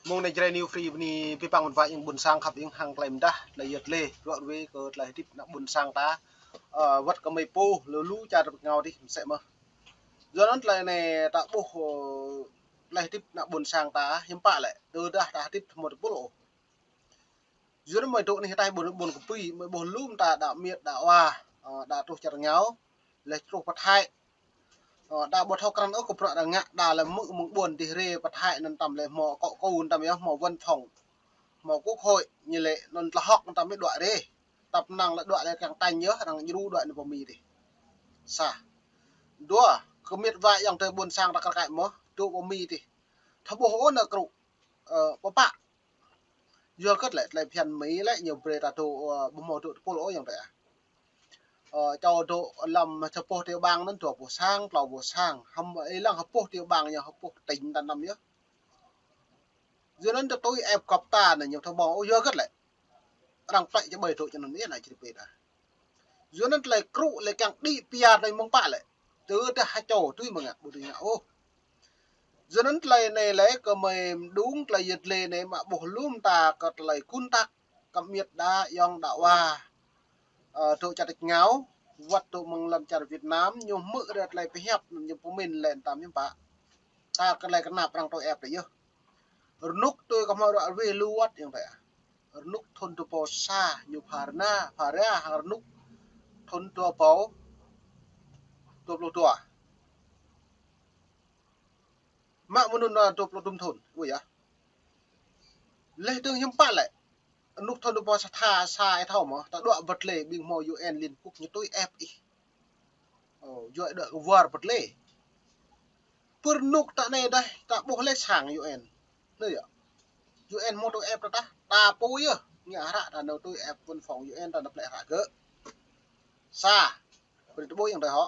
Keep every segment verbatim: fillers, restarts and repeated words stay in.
Mơ̆ng anai Jrai New Free bơni pơpăng mơ̆n wa ing ƀôn sang khăp ing hăng tơlơi mơdah, tơlơi yơt lĕ, ruă rui kơ tơlơi hơdip ană ƀôn sang ta, ơ, wơ̆t kơ mơi pô, lu lu čar rơbêt rơngiao dih, mơsĕ mơ̆n. Yua anŭn tơlơi anai ta ƀuh, ơ, tơlơi hơdip ană ƀôn sang ta, hiư̆m pă lĕ, tơdah ta hơdip tơhmô tơpul ôh. Yua anŭn mơi dŏ anih ataih ƀôn, ƀôn kơpĭ, mơi ƀuh lŏm ta đa miêt, đa wa, ơ, đa truh čar rơngiao, lĕ truh pơ Thái. Ơ, đa ƀu thâo krăn ôh kơ bruă đa ngă, đa lĕ mơ̆ mơ̆ng ƀôn dih rê pơ Thái anŭn tăm lĕ hmâo akŏ kơ̆u anŭn tăm yơh, hmâo văn phòng, hmâo quốc hội, ñu lĕ anŭn tơlơi hŏk anŭn tăm yơh đuaĭ rê. Tăp năng lĕ đuaĭ lĕ kiăng tañ yơh, arăng djru đuaĭ anŭn pơ Mi dih. Sa. Dua, kơ miêt wa ayŏng adơi ƀôn sang ta kar kaĭ mơ̆, dŏ pơ Mi dih. Thâo ƀuh ôh ană krŭ, ơ, pơpă. Yua hơget lĕ, tơlơi phiăn Mi lĕ ñu brơi ta dŏ, ơ, ƀu hmâo dŏ tơpul ôh ayŏng adơi ah. Ơ, čô dŏ lăm sa boh tiểu bang anŭn dua boh sang, klâo boh sang. Hăm, ih lăng sa boh tiểu bang ñu sa boh tỉnh ta năm yơh. Yua anŭn tơtui ĕp gŏp ta anai ñu thâo ƀơ̆ng, ơ, yua hơget lĕ. Arăng plĕ čơƀai dŏ čơnŭn yơh anai čih pĕ đa. Yua anŭn tơlơi krŭ lĕ kiăng đĭ pia anai mơ̆ng pă lĕ. Tơdah ha čô tui mơ̆ ngă, ƀu tui ngă ôh. Yua anŭn tơlơi anai lĕ kơ mơi mơđung tơlơi yơt lĕ anai mă ƀuh lŏm ta kơ tơlơi kŭn tăk kơ miêt đa ayŏng đa wa. Ơ, dŏ čar rơngiao, wơ̆t dŏ mơ̆ng lŏn čar Việt Nam, ñu hmư̆ ră tơlơi pơhiăp, ñu pơmĭn lĕ tăm hiư̆m pă. Ta kơ tơlơi kơnap arăng tui ĕp tơ yơh. Rơnŭk tui kơ hmâo ruă rui lu wơ̆t ayŏng adơi ah. Rơnŭk thŭn dua rơbâo sa ñu phara, phara hăng rơnŭk thŭn dua rơbâo dua pluh dua. Mă mơnŭn dua pluh dŭm thŭn, ui yơh. Lĕ dơ̆ng hiư̆m pă lĕ. Rơnŭk thŭn dua rơbâo sa tha sa ih thâo mơ̆, ta đuaĭ bơtlê ƀing hmâo U N Liên Hợp Quốc ñu tui ĕp ih. Ơ, yua đuaĭ kơ war bơtlê. Pơ rơnŭk ta anai đah, ta ƀuh lĕ sang U N. Anai yơh. U N hmâo tui ĕp ta tah, ta pô yơh. Ngă hră ta nao tui ĕp văn phòng U N ta nao plĕ hră gơ̆. Sa. Brơi tơƀuh ayŏng adơi hŏ.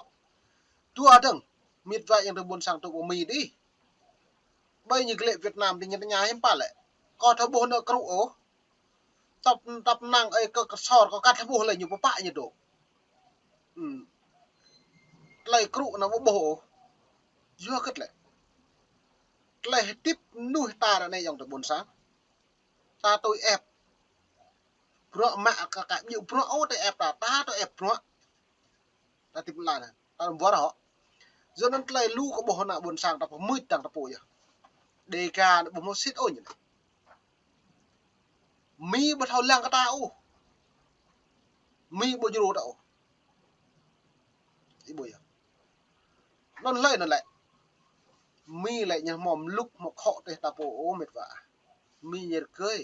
Dua dơ̆ng, miêt wa ayŏng adơi ƀôn sang dŏ pơ Mi dih. Ƀơi ñu glĕ Việt Nam dih ñu tơña hiư̆m pă lĕ. Kâo thâo ƀuh ană krŭ ôh. Tăp, tăp năng ơi kơ kơsor kâo kăt thâo ƀuh lĕ ñu pơpă ñu dŏ. Hm. Tơlơi krŭ anŭn ƀu ƀuh ôh. Yua hơget lĕ. Tơlơi hơdip mơnuih ta ră anai ayŏng adơi ƀôn sang. Ta tui ĕp. Bruă mă kơ kơ ƀiă bruă ôh tui ĕp ta, ta tui ĕp bruă. Ta tĭp lăn, ta lăm war hŏ. Yua anŭn tơlơi lu kơ ƀuh ană ƀôn sang ta pơmĭn dăng ta pô yơh. Đêga anŭn ƀu hmâo sĭt ôh ñu anai. Mi ƀu thâo lăng kơ ta ôh. Mi ƀu djru ta ôh. Ih ƀuh yơh. Anŭn lĕ anŭn lĕ. Mi lĕ ñu hmâo mlŭk hmâo khŏ teh ta pô ôh miêt wa. Mi ñu rơgơi.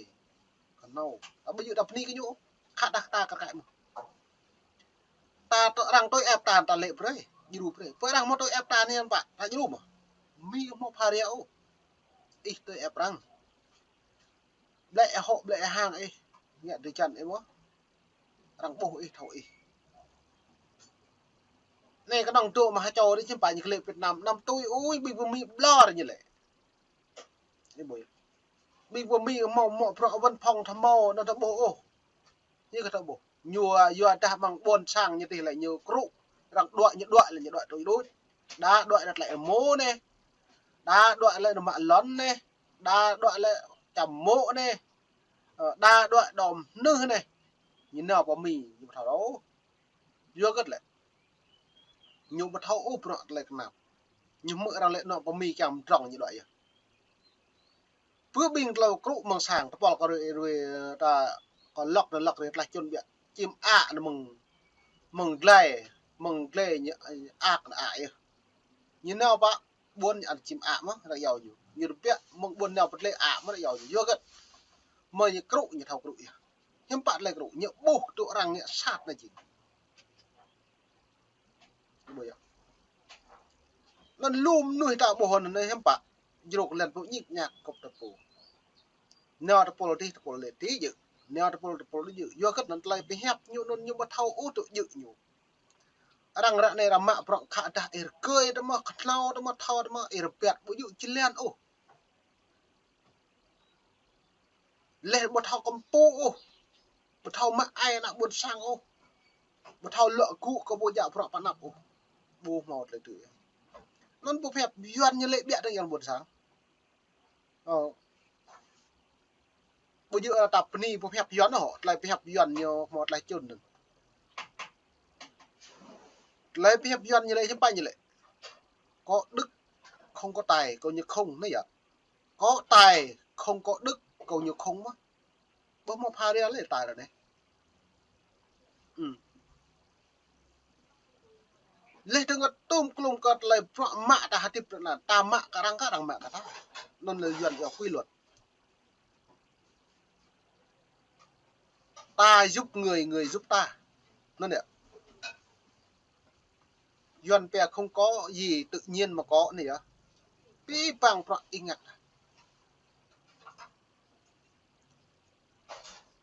Kơnâo. Ta ƀu djơ̆ ta bơni kơ ñu ôh. Khă đah ta kar kaĭ mơ̆. Ta tơ arăng tui ĕp ta, ta lĕ brơi, djru brơi. Pơ arăng hmâo tui ĕp ta anai pă, ta djru mơ̆. Mi hmâo phara ôh. Ih tui ĕp arăng. Blĕ hŏ blĕ hăng ih. Ngă drơi jăn ih mơ̆. Arăng ƀuh ih thâo ih. Anai kơnơ̆ng dŏ mă ha čô dih hiư̆m pă ñu glĕ Việt Nam, năm tui ui ƀing pơ Mi ƀlŏr ñu lĕ. Ih ƀuh yơh. Ƀing pơ Mi hmâo hmâo bruă văn phòng thâo hmâo anŭn thâo ƀuh ôh. Ñu kơ thâo ƀuh. Ñu yua dah mơ̆ng ƀôn sang ñu tih lĕ ñu krŭ. Arăng đuaĭ ñu đuaĭ lĕ ñu đuaĭ tui đôč. Đa đuaĭ lĕ tơlơi êmô anai. Đa đuaĭ lĕ nao mă lŏn anai. Đa đuaĭ lĕ čăm mô̆ anai. Ơ, đa đuaĭ đom hnưh anai. Ñu nao pơ Mi ñu ƀu thâo ôh. Yua hơget lĕ. Ñu ƀu thâo ôh bruă tơlơi kơnap. Ñu hmư̆ arăng lĕ nao pơ Mi kiăng mdrŏng ñu đuaĭ yơh. Pơ ƀing tlâo krŭ mơ̆ng sang, tơpul kơ rui, rui ta kơ lŏk anŭn lŏk rui tlaih čun biă. Čim ak anŭn mơ̆ng, mơ̆ng glai, mơ̆ng glai ñu, ak anŭn ak yơh. Ñu nao pơ ƀôn ñu ăn čim ak mơ̆, ră iâu ñu. Ñu rơbiă mơ̆ng ƀôn nao pơ glai ak mơ̆, ră iâu ñu. Yua hơget. Mơ̆ ñu krŭ, ñu thâo krŭ yơh. Hiư̆m pă tơlơi krŭ, ñu ƀuh tŭ arăng ngă sat anai jing. Ƀuh yơh. Anŭn lu mơnuih ta ƀuh anŭn hiư̆m pă. Jrôk lĕn pô ñik ñak kŏp ta pô. Nao ta pô dih, ta pô lĕ dih djơ̆. Nao ta pô, ta pô dih djơ̆. Yua hơget anŭn tơlơi pơhiăp ñu anŭn ñu ƀu thâo ôh tŭ djơ̆ ñu. Arăng ră anai arăng mă bruă khă đah ih rơgơi ta mơ̆, kơtlâo ta mơ̆, thâo ta mơ̆, ih rơbat ƀu djơ̆ či lĕn ôh. Lĕ ƀu thâo kơmpŭ ôh. Ƀu thâo mă ai ană ƀôn sang ôh. Ƀu thâo lŏ gŭ kơ ƀu djă bruă pơ anăp ôh. Ƀu hmâo tơlơi tui. Anŭn ƀu pơhiăp Yuan ñu lĕ biă tơ̆ng ayŏng ƀôn sang. Ơ. Ƀu djơ̆ ta pơni pơhiăp Yuan ôh, tơlơi pơhiăp Yuan ñu hmâo tơlơi čun anŭn. Tơlơi pơhiăp Yuan ñu lĕ hiư̆m pă ñu lĕ. Có đức không có tài, coi như không anai yơh. Có tài không có đức, coi như không mơ̆n. Ƀu hmâo pha ra lĕ tài ră anai. Ư. Leh dơ̆ng kơ tôm klôm kơ tơlơi bruă mă ta hơdip ră anai, ta mă kơ arăng kơ arăng mă kơ ta. Anŭn lĕ Yuan yơh quy luật. Ta giúp người, người giúp ta. Anŭn yơh. Yuan pia không có gì tự nhiên mà có anai yơh. Abih bang bruă ih ngă.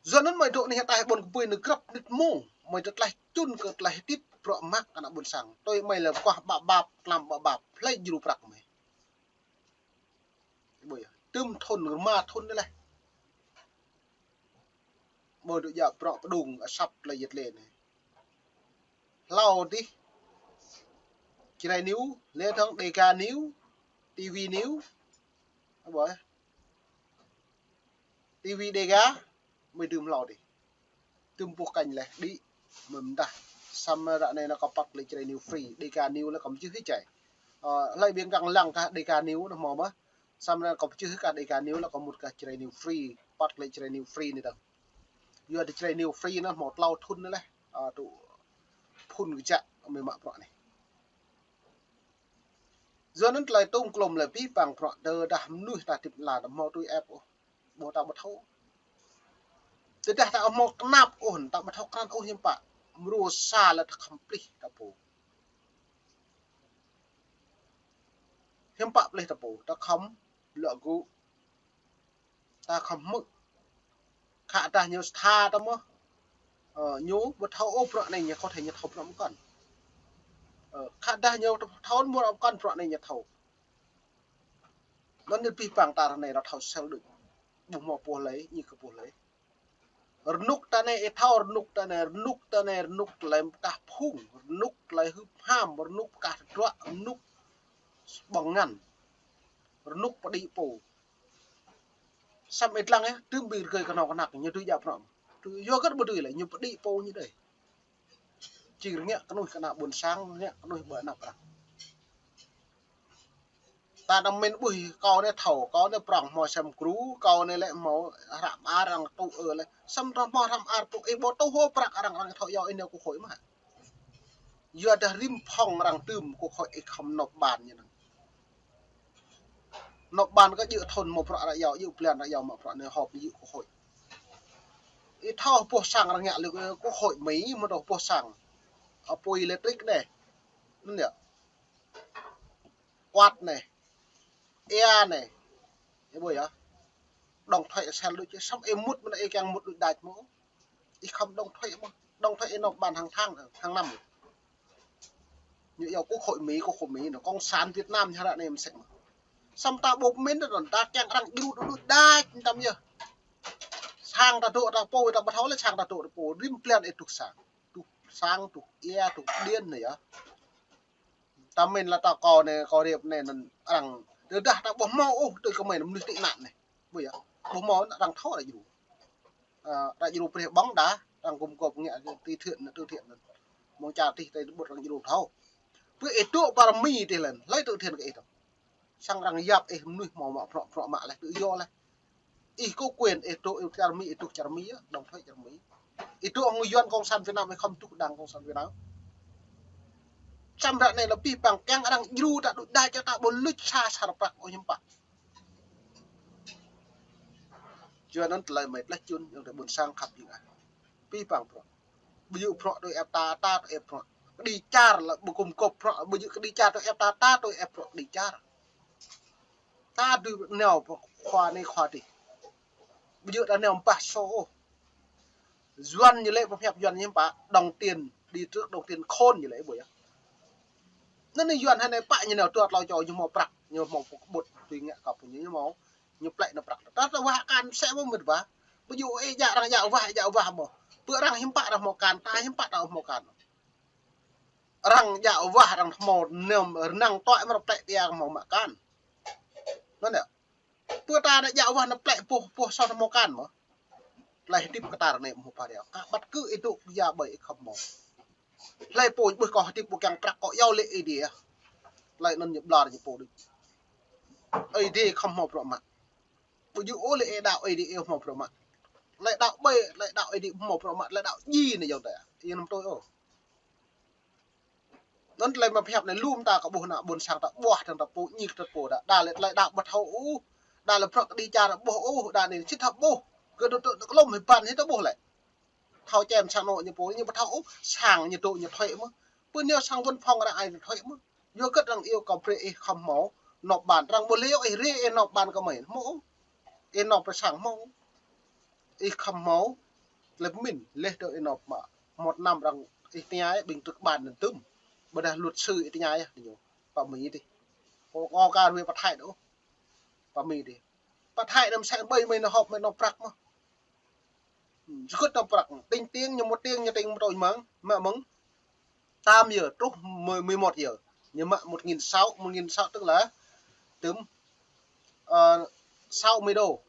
Yua anŭn mơi dŏ anai hơtai ƀôn kơpui anai grăp mơnit mông. Mơi dŏ tơlơi čun kơ tơlơi hơdip bruă mă kơ ană ƀôn sang. Tui mơi lĕ kuah ƀă ƀap, tlam ƀă ƀap. Hlơi djru prăk mơi. Ƀu yơh. Tơm thun, rơma thun anai leh. Ƀu dŏ djă bruă pơdŏng asăp tơlơi yet lĕ anai. Hlâo dih. Jrai News, lĕ thŏng Dega News, ti vi News. Ƀu yơh. Ti vi Dega, mơi dưm hlâo dih. Dưm puh kanh leh đĭ, mơi mơdah. Samơ̆ ră anai anŭn kâo păt lĕ Jrai News Free, Dega News lĕ kâo mơčưh hĭ čai. Ơ, hlơi ƀing kăng lăng kah Dega News anŭn hmâo mơ̆n. Samơ̆ anŭn kâo mơčưh kah Dega News lĕ kâo mŭt kah Jrai News Free, păt lĕ Jrai News Free anai dơ̆ng. Yua dah Jrai News Free anŭn hmâo tlâo thun anai leh. Ơ, tŭ phun kơjăk mơi mă bruă anai. Yua anŭn tơlơi tôm klôm lĕ abih bang bruă tơdah mơnuih ta hơdip lăn ta hmâo tui ĕp ôh. Ƀu ta ƀu thâo. Tơdah ta hmâo kơnap ôh, ta ƀu thâo krăn ôh hiư̆m pă. Mrô sa lĕ ta khŏm plih ta pô. Hiư̆m pă plih ta pô, ta khŏm lŏ gŭ. Ta khŏm hmư̆. Khă dah ñu sa tha ta mơ̆n. Ơ, ñu ƀu thâo ôh bruă anai ñu thâo, thâo ñu thâo bruă mơkŏn. Ơ, khă dah ñu thâo mơ̆n bruă mơkŏn bruă anai ñu thâo. Anŭn anai abih bang ta ră anai ră thâo sel đôč. Ƀu hmâo pô hlơi, ñu kơ pô hlơi. Rơnŭk ta anai, ih thâo rơnŭk ta anai, rơnŭk ta anai, rơnŭk tơlơi pơkah phung, rơnŭk tơlơi hưp ham, rơnŭk pơkah tơdruă, rơnŭk ƀơ̆ng ngăn, rơnŭk pơđĭ pô. Samơ̆ ih lăng yơh, tơm ƀing rơgơi kơnơ̆ng kơnăk ñu tui djă prŏng. Tui yua kơ ƀu tui lĕ ñu pơđĭ pô ñu đơi. Či rơngiă kơnuih kơ ană ƀôn sang, rơngiă kơnuih ƀơi anăp arăng. Ta anăm min ƀuh kâo anai thâo, kâo anai prŏng hmâo sem gru, kâo anai lĕ hmâo hră mơar arăng tŭ ơ lĕ. Samơ̆ ta hmâo hră mơar tŭ ih ƀu tŭ hô prăk arăng, arăng thâo yua ih nao quốc hội mơ̆n. Yua dah rĭm phŏng arăng tơm quốc hội ih khŏm nộp bàn ñu anŭn. Nộp bàn kơ djơ̆ thun hmâo bruă arăng yua, djơ̆ blan arăng yua mă bruă anai họp djơ̆ quốc hội. Ih thâo boh sang arăng ngă lĕ quốc hội Mỹ mơ̆n boh sang. Apui electric anai. Anŭn yơh. Quạt anai. Ea anai. Ih ƀuh yơh. Đóng thuế sel đôč samơ̆ ih mŭt mơ̆n ih kiăng mŭt đôč đač mơ̆n. Ih khŏm đóng thuế mơ̆n. Đóng thuế ih nộp bàn hàng tháng, hàng năm. Ñu yua quốc hội Mỹ, quốc hội Mỹ anŭn, cộng sản Việt Nam ñu ră anai mơsĕ mơ̆n. Samơ̆ ta ƀu pơmĭn anŭn, ta kiăng arăng djru đôč đač tăm yơh. Sang ta dŏ ta pô, ta ƀu thâo lĕ sang ta dŏ ta pô, rĭm blan ih truh sang. Truh sang, truh ea, truh điện anai yơh. Ta min lĕ ta kâo anai, kâo riêp anai anŭn arăng. Tơdah ta ƀu hmâo ôh tui kơ mơi mơnuih tị nạn anai. Ƀuh yơh, ƀu hmâo arăng thâo arăng djru. Ơ, arăng djru brơi ƀơ̆ng đa, arăng gum gôp ngă từ thiện, từ thiện anŭn. Mơ̆ng čar tih tơi ƀu arăng djru thâo. Ƀu ih dŏ pơ Mi tih lĕ, hlơi từ thiện kơ ih dŏ. Sang arăng yap ih mơnuih hmâo mă bruă, bruă mă leh, tự do leh. Ih có quyền ih dŏ ih čar Mi, ih truh čar Mi yơh, đóng thuế čar Mi. Ih dŏ hăng Yuan cộng sản Việt Nam, ih khŏm truh đảng cộng sản Việt Nam. Samơ̆ ră anai lĕ abih bang kiăng arăng djru ta đôč đač ta ƀu luč sa asar prăk ôh hiư̆m pă. Yua anŭn tơlơi mơi tơlơi čun, yua tơlơi ƀôn sang khăp jing ah. Abih bang bruă. Ƀu djơ̆ bruă tui ĕp ta, ta tui ĕp bruă. Kơđi čar lĕ ƀu gum gôp bruă, ƀu djơ̆ kơđi čar tui ĕp ta, ta tui ĕp bruă kơđi čar. Ta dưi nao khua anai khua dih. Ƀu djơ̆ ta nao ƀah sô ôh. Yuan ñu lĕ pơhiăp Yuan ñu pă, đồng tiền đi trước đồng tiền khôn ñu lĕ ƀuh yơh. Anŭn anai Yuan hơnai pă ñu nao dua tlâo čô ñu hmâo prăk, ñu hmâo pơkơƀut tui ngă kơ pô ñu, ñu hmâo, ñu plĕ nao prăk. Ta ta wah akan mơsĕ mơ̆n mĭt wa. Ƀu djơ̆ ih djă arăng djă wah, djă wah mơ̆n. Pơ arăng hiư̆m pă arăng hmâo akan, ta hiư̆m pă ta hmâo akan. Arăng djă wah arăng hmâo nem rơnăng tuai mơ̆ arăng plĕ ƀiă hmâo mă akan. Anŭn yơh. Pơ ta anai djă wah anai plĕ boh, boh soh hmâo akan mơ̆n. Tơlơi hơdip kơ ta ră anai mơ̆ pha đeo. Kah ƀăt kơ ih dŏ ya ƀơi ih khŏm hmâo. Tơlơi pô ƀuh kâo hơdip ƀu kiăng prăk kâo yua lĕ Ơi Adai. Tơlơi anŭn ñu ƀlŏr ñu pô đôč. Ơi Adai khŏm hmâo bruă mă. Ƀu djơ̆ ôh lĕ ih đaŏ Ơi Adai ih hmâo bruă mă. Tơlơi đaŏ ƀai, tơlơi đaŏ Ơi Adai hmâo bruă mă, tơlơi đaŏ djai anai yơh tơlơi. Ih anăm tui ôh. Anŭn tơlơi mă pơhiăp anai lŏm ta kơ ƀuh ană ƀôn sang ta ƀuh tơdang ta pô ñik ta pô đa. Đa lĕ tơlơi đaŏ ƀu thâo ôh. Đa lĕ prăk kơđi čar ƀuh ôh, đa anai sĭt thâo ƀuh. Kơ tơ̆ tơ̆ tơ̆ klŏm hĭ păn hĭ ta ƀuh lĕ. Thâo čem sang anŏ ñu pô, ñu ƀu thâo ôh, sang ñu dŏ ñu thuê mơ̆n. Pơ anai sang văn phòng arăng ai thuê mơ̆n. Yua kơ arăng iâu kơ brơi ih khŏm hmâo nộp bản, arăng ƀu lĕ ih rai ih nộp bản kơ mơi. Hmâo ôh. Ih nộp pơ sang hmâo. Ih khŏm hmâo. Tơlơi pơmĭn, lĕ dŏ ih nộp mă. Một năm arăng ih tơña ƀing trực ban anŭn tŭm. Ƀôdah luật sư ih tơña yơh ñu. Pă mơi dih. Kâo kơ rui pơthai đôč. Pă mơi dih. Pơthai năm sĕ ƀai mơi nao họp mơi nao prăk mơ̆n. Hm, sơkŭt nao prăk. Tĭng tĭng ñu một tiếng ñu tĭng một tôi mơ̆ng, mă mơ̆ng tám giờ truh mười, mười một giờ. Ñu mă một nghìn sáu, một nghìn sáu tức là tơm, ờ, sáu mươi đô.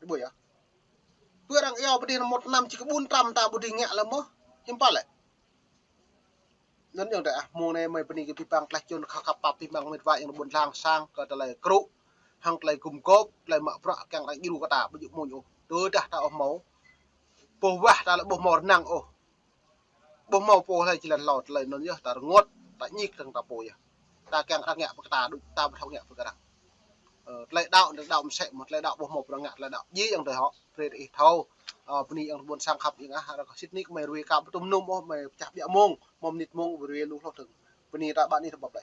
Ƀu djơ̆. Pơ arăng iâu pơ dih một năm či kơ bốn trăm ta ƀu djơ̆ ngă lĕ mơ̆n. Hiư̆m pă lĕ. Anŭn yơh tơlơi ah, mơ̆ng anai mơi bơni kơ abih bang tơlơi čun khăp khăp abih bang mĕt wa yang ƀôn lan sang kơ tơlơi krŭ. Hăng tơlơi gum gôp, tơlơi mă bruă kiăng arăng djru kơ ta, ƀu djơ̆ mơ̆n ôh. Tơdah ta ƀu hmâo. Pô wah ta lĕ ƀu hmâo rơnăng ôh. Ƀu hmâo pô hlơi či lăng hlâo tơlơi anŭn yơh, ta rơngot, ta ñik tơdang ta pô yơh. Ta kiăng arăng ngă pơ kơ ta đôč, ta ƀu thâo ngă pơ kơ arăng. Ơ, tơlơi đaŏ, tơlơi đaŏ mơsĕ mơ̆n, tơlơi đaŏ ƀu hmâo bruă ngă, tơlơi đaŏ djai yang tơlơi hŏ. Brơi ih thâo, ơ, bơni yang ƀôn sang khăp yang ah, arăng kơ sĭt nik mơi rui ka ƀu tŭm nŭm ôh, mơi pơčah ƀiă mông, mông mơnit mông, rui lu hloh tơ̆ng. Bơni ta ƀă anai ta ƀuh lĕ.